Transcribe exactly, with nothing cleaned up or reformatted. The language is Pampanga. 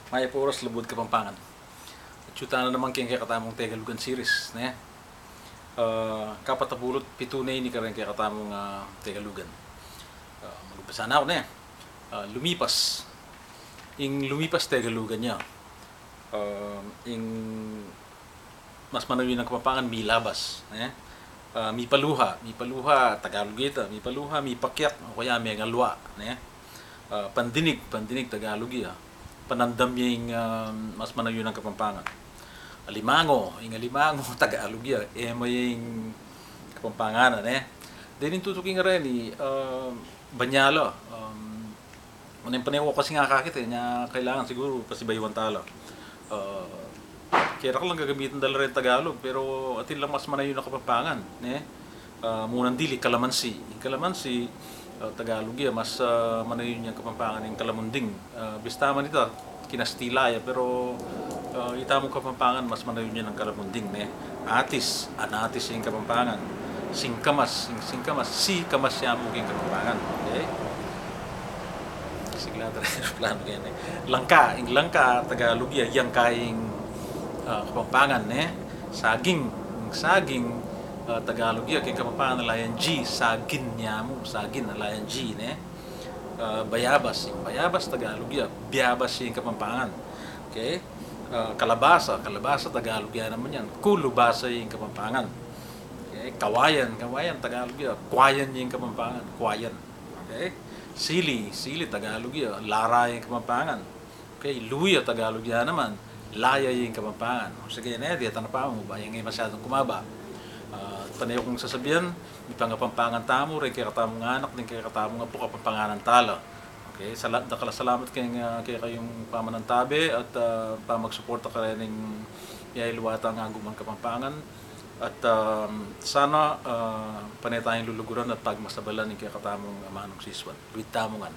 Mayap a oras, Labuad Kapampangan. Atyu tana naman keng kekatamung Tegalugan series, ne? Ah, kapat a pulu't pitu ne ini kareng kekatamung, ah, Tegalugan. Ah, mag-umpisa na ku, ne? Ah, lumipas. Ing lumipas Tegalugan ya. Ah, ing mas manayun a Kapampangan, milabas, ne? Ah, mipaluha, mipaluha, Tagalug ya ita, mipaluha, mipakiak, o kaya mengalwa, ne? Ah, pandinig, pandinig, Tagalug ya. Panandam ya ing, ah, mas manayun a Kapampangan. Alimango, ing alimango, Tagalug ya, ema ya ing Kapampangan, ne? Dening tutuki ngeni, ah, banyala, um, Manenpaneko kasi nga akakit e, nya kailangan siguru pasibayuan tala. Ah, kaya reng gagamitan da la reng Tagalog, pero atin lang mas manayun a Kapampangan, ne? Ah, munang dili, kalamansi. Ing kalamansi, ah, Tagalog ya, mas, ah, manayun yang Kapampangan ing kalamunding. Ah, bista man ita, kinastila ya, pero, ah, ita mung Kapampangan, mas manayun yang kalamunding, ne? Atis, anatis ing Kapampangan. Singkamas, sing-, singkamas, sikamas ya mu king Kapampangan. Okay? Sigla tala ing eroplano keni. Langka, ing langka, Tagalog ya, yangka ing, ah, Kapampangan, ne? Saging, ing saging, ah, Tagalog ya, king Kapampangan ala yang G, sagin ya mu, sagin, ala yang G, ne? Ah, bayabas, ing bayabas, Tagalog ya, byabas ing Kapampangan. Okay? Ah, kalabasa, kalabasa, Tagalog ya naman yan. Kulubasa ing Kapampangan. Okay? Kawayan, kawayan, Tagalog ya. Kwayan ing Kapampangan. Kwayan. Okay? Sili, sili, Tagalog ya. Lara ing Kapampangan. Okay? Luya, Tagalog ya naman. Laya ing Kapampangan. O, sige, ne, dieta na pa mu, ba, yang masyadong kumaba. Ah, pane kung sasabian, mipangapampangan tamu, reng kekatamung anak, reng kekatamung apu, Kapampanganan tala. Okay, sala-, dakal a salamat keng, ah, kekayung pamanantabe at, ah, pamagsuporta kareng miyayaliwa tang aguman Kapampangan. At, ah, sana, ah, pane tayung luluguran at pagmasabalan ing kekatamung amanung sisuan. Luid tamu ngan.